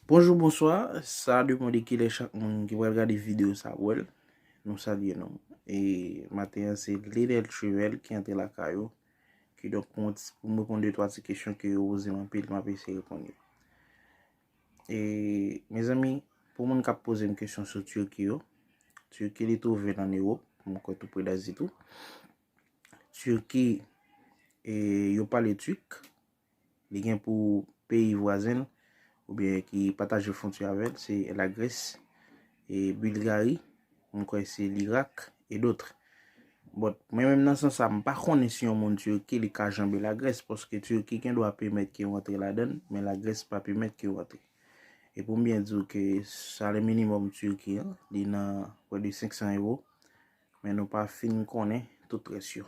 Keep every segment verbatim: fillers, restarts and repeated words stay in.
Bonjou, bonswa. Sa depann de kilè chak moun ki pral gade videyo sa ap wè l. Nou salye nou. E maten an, se Lidel Trivèl ki antre lakay ou. Kidonk, pou mwen, pou mwen reponn de twa ti kesyon ke yo poze m anpil, m ap eseye reponn yo. E, mezanmi, pou moun k ap poze m kesyon sou Tiki yo, Tiki li twouve l ann Ewòp, mwen kwè tou pre Dazi tou. Tiki, e, yo pale tik, li gen pou peyi vwazen l, oubyen ki pataje fwontyè avè l, se Lagrès, e, Bilgari, mwen kwè se Lirak, e dòt. But, mwen menm nan sans sa, m pa konnen si yon moun Tiki li ka janbe Lagrès, paske Tiki gen dwa pèmèt ke w antre ladan l, men Lagrès pa pèmèt ke w antre. E pou m byen di w ke salè minimòm Tiki an, li nan prè de senk san ewo, men nou pa fin konnen tout rès yo.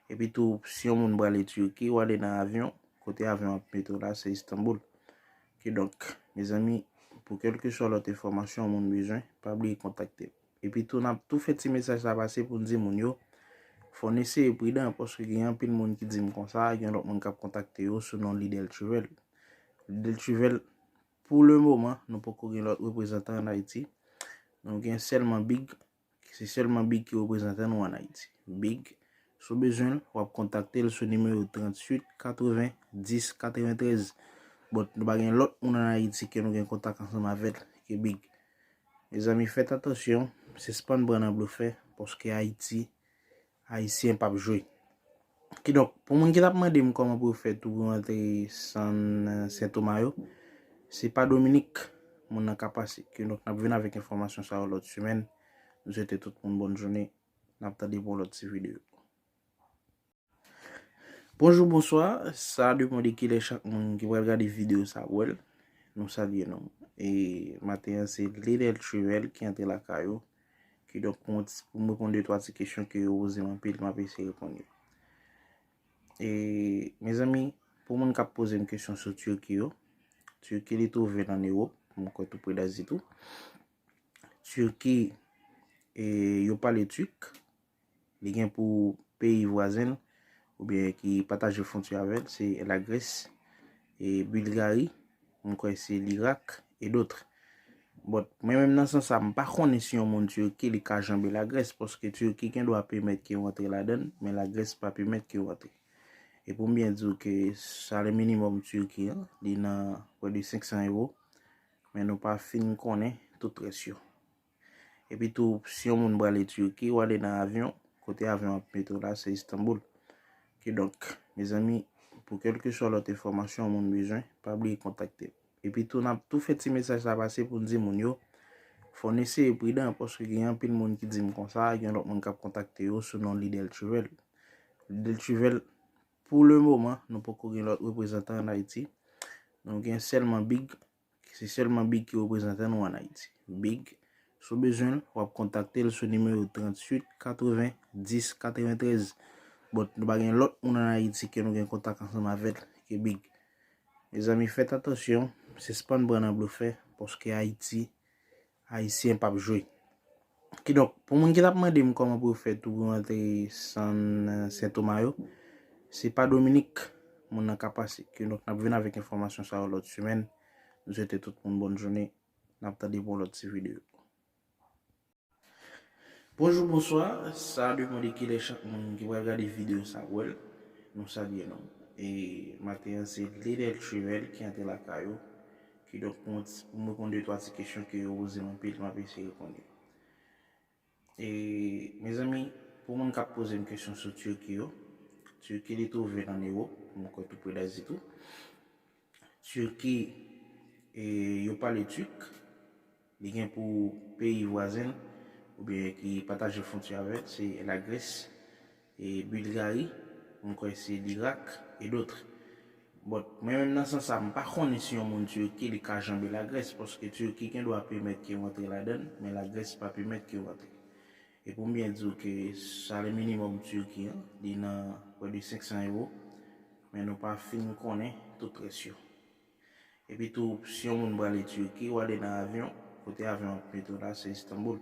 Epi tou, si yon moun prale Tiki, w ale nan avyon, kote avyon ap mete w la, se Istanbul. Kidonk, mezanmi, pou kèlkeswa lòt enfòmasyon yon moun bezwen, pa bliye kontakte m. Epi tou, n ap tou fè ti mesaj sa pase pou n di moun yo, fò n eseye pridan, paske gen anpil moun ki di m konsa, gen lòt moun k ap kontakte yo sou non Lidel Trivèl. Lidel Trivèl, pou le moman, nou poko gen lòt reprezantan ann Ayiti. Nou gen sèlman Big, se sèlman Big ki reprezantan nou ann Ayiti. Big, si w bezwen l, w ap kontakte l sou nimewo tranntuit katreven dis katreventrèz. But, nou pa gen lòt moun ann Ayiti ke nou gen kontak ansanm avè l ke Big. Mezanmi, fèt atansyon, sispann pran nan blofè, paske Ayiti, Ayisyen p ap jwe. Kidonk, pou moun ki t ap mande m kòman pou yo fè tou pou yo antre San, Sen Toma yo, se pa Dominik moun nan ka pase. Kidonk, n ap vin avèk enfòmasyon sa yo lòt semèn. Nou swete tout moun bòn jounen. N ap tande pou yon lòt ti videyo. Bonjou, bonswa. Sa depann de kilè chak moun ki pral gade videyo sa ap wè l. Nou salye nou. E maten an, se Lidel Trivèl ki antre lakay ou. Kidonk, pou mwen, pou mwen reponn de twa ti kesyon ke yo poze m anpil, m ap eseye reponn yo. E, mezanmi, pou moun k ap poze m kesyon sou Tiki yo, Tiki li twouve l ann Ewòp, mwen kwè tou pre Dazi tou. Tiki, e, yo pale tik, li gen pou peyi vwazen l, oubyen ki pataje fwontyè avè l, se Lagrès, e, Bilgari, mwen kwè se Lirak, e dòt. But, mwen menm nan sans sa, m pa konnen si yon moun Tiki li ka janbe Lagrès, paske Tiki gen dwa pèmèt ke w antre ladan l, men Lagrès pa pèmèt ke w antre. E pou m byen di w ke salè minimòm Tiki an, li nan prè de senk san ewo, men nou pa fin konnen tout rès yo. Epi tou, si yon moun prale Tiki, w ale nan avyon, kote avyon ap mete w la, se Istanbul. Kidonk, mezanmi, pou kèlkeswa lòt enfòmasyon yon moun bezwen, pa bliye kontakte m. Epi tou, n ap tou fè ti mesaj sa pase pou n di moun yo, fò n eseye pridan, paske gen anpil moun ki di m konsa, gen lòt moun k ap kontakte yo sou non Lidel Trivèl. Lidel Trivèl, pou le moman, nou poko gen lòt reprezantan ann Ayiti. Nou gen sèlman Big, se sèlman Big ki reprezantan nou ann Ayiti. Big, si w bezwen l, w ap kontakte l sou nimewo tranntuit katreven dis katreventrèz. But, nou pa gen lòt moun ann Ayiti ke nou gen kontak ansanm avè l ke Big. Mezanmi, fèt atansyon, sispann pran nan blofè, paske Ayiti, Ayisyen p ap jwe. Kidonk, pou moun ki t ap mande m kòman pou yo fè tou pou yo antre San, Sen Toma yo, se pa Dominik moun nan ka pase. Kidonk, n ap vin avèk enfòmasyon sa yo lòt semèn. Nou swete tout moun bòn jounen. N ap tande pou yon lòt ti videyo. Bonjou, bonswa. Sa depann de kilè chak moun ki pral gade videyo sa ap wè l. Nou salye nou. E maten an, se Lidel Trivèl ki antre lakay ou. Kidonk, pou mwen, pou mwen reponn de twa ti kesyon ke yo poze m anpil, m ap eseye reponn yo. E, mezanmi, pou moun k ap poze m kesyon sou Tiki yo, Tiki li twouve l ann Ewòp, mwen kwè tou pre Dazi tou. Tiki, e, yo pale tik, li gen pou peyi vwazen l, oubyen ki pataje fwontyè avè l, se Lagrès, e, Bilgari, mwen kwè se Lirak, e dòt. But, mwen menm nan sans sa, m pa konnen si yon moun Tiki li ka janbe Lagrès, paske Tiki gen dwa pèmèt ke w antre ladan l, men Lagrès pa pèmèt ke w antre. E pou m byen di w ke salè minimòm Tiki an, li nan prè de senk san ewo, men nou pa fin konnen tout rès yo. Epi tou, si yon moun prale Tiki, w ale nan avyon, kote avyon ap mete w la, se Istanbul.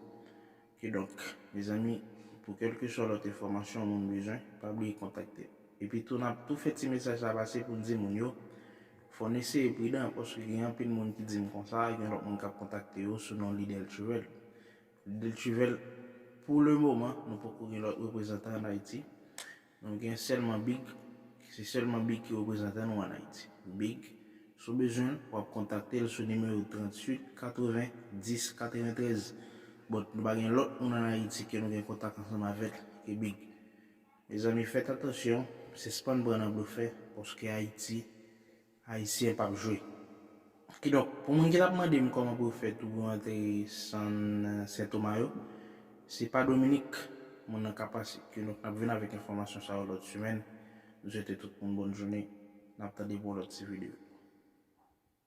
Kidonk, mezanmi, pou kèlkeswa lòt enfòmasyon yon moun bezwen, pa bliye kontakte m. Epi tou, n ap tou fè ti mesaj sa pase pou n di moun yo, Fò n eseye pridan, paske gen anpil moun ki di m konsa, gen lòt moun k ap kontakte yo sou non Lidel Trivel. Lidel Trivel, pou le moman, nou poko gen lòt reprezantan ann Ayiti. Nou gen sèlman Big, se sèlman Big ki reprezantan nou ann Ayiti. Big, si w bezwen l, w ap kontakte l sou nimewo tranntuit katreven dis katreventrèz. But, nou pa gen lòt moun ann Ayiti ke nou gen kontak ansanm avè l ke Big. Mezanmi, fèt atansyon, sispann pran nan blofè, paske Ayiti, Ayisyen p ap jwe. Kidonk, pou moun ki t ap mande m kòman pou yo fè tou pou yo antre San, Sen Toma yo, se pa Dominik moun nan ka pase. Kidonk, n ap vin avèk enfòmasyon sa yo lòt semèn. Nou swete tout moun bòn jounen. N ap tande pou yon lòt ti videyo.